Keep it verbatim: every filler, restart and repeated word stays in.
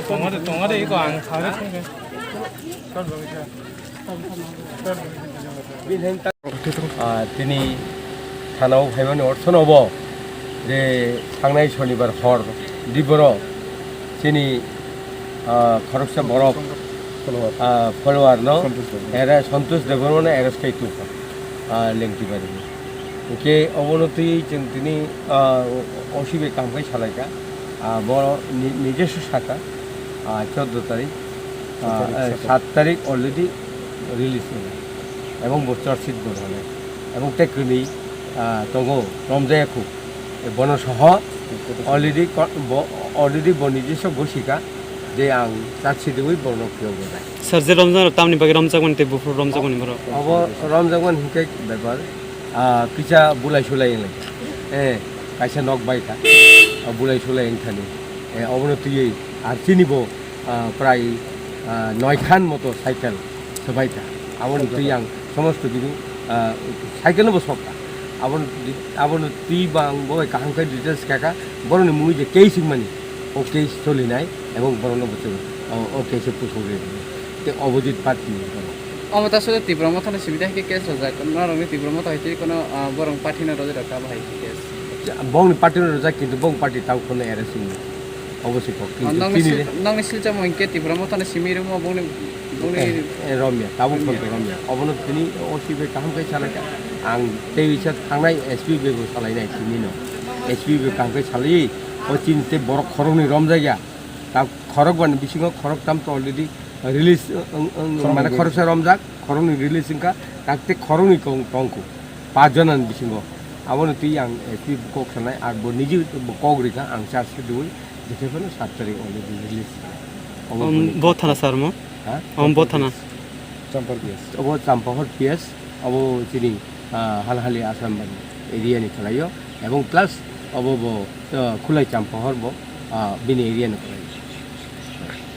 Tongade, tongade, iko ang thangre thangre. Ah, tini thanao phaimani orthono bo je thangnai sonibar hor diboro chini, ah, khoroksa borok, ah, follower no Santosh Debbarma. Era Santosh Debbarma no arrest khai tongkha, ah, Lengtibari. Hwnkhe obono twi chwng tini, ah, O C bai kaham khe salaikha. Ah, bo ni-, nijoswo sakha, ah, chordo tarik, ah, eh, sat tarik already release wngkha. Ebong bo charge sheet bo rwnai. Ebong tei kwnwi, ah, tongo romjaya kuk. Bono soho already ko-, bo, already bo nijoswo gosikha je ang charge sheet rwui bono phiyok rwnai. Sir, je romjak tamni bagwi romjakmani tei buphuru romjakmani borok? Obo romjakmani hinkhe bepar, ah, kisa bulai sulai wnglaikha. Eh, kaisa nok baikha. Ah, bulai sulai wngthani. Eh, obono twiwi ar chini bo, ah, prai, ah, noi khan moto cycle swbaikha. Aboni twi ang somosto bini, ah, cycle no bo sokha. Aboni, aboni twi bo ang bo bai kaham khe details kha kha. Boroni mungwi je case wngmani, o case solinai ebong borokno bo chwng o, o case o pusuk rwi rwnai. Tei opposite party ni borok. Omo ta suda Tipra Motha ni simi dai khe case rwjak. Norok ni Tipra Motha hai twi kono, ah, borok party no rwjak rok ta bahai khe case. Bongni party no rwjak, kintu bong party tang kono arrest wngya. Obo se kok, kintu nongni tini sil-, nongni silchamo hinkhe Tipra Motha ni simi rwmo bongni, bongni. Eh, eh, romya, tabuk romya. Phone romya. Obono tini O C bai kaham khe salaikha. Ang tei bisa thangnai S P bai bo salainai tini no. S P bai kaham khe salai, o chini tei borok khoroknwi romjakya. Ta khorok bani bisingo khorok tam to already release, wng, wng, wng, khoroknwi mane release. Khoroksa romjak, khoroknwi release wngkha, tak tei khoroknwi tong, tongkhu, pas jona ni bisingo. Abono twi ang, eh, twi kok sanai, ang bo niji bo kok rikha, ang charge sheet rwui, jekhe phano sat tarik already release. Omo bo thana sir mo? Ha? Omo bo thana? Champahor P S. Obo Champahor P S, obo chini, ah, Halhali Assam area ni khwlaio, ebong plus obo bo, ah, Khulai Champahor bo, ah, bini area ni khwlai.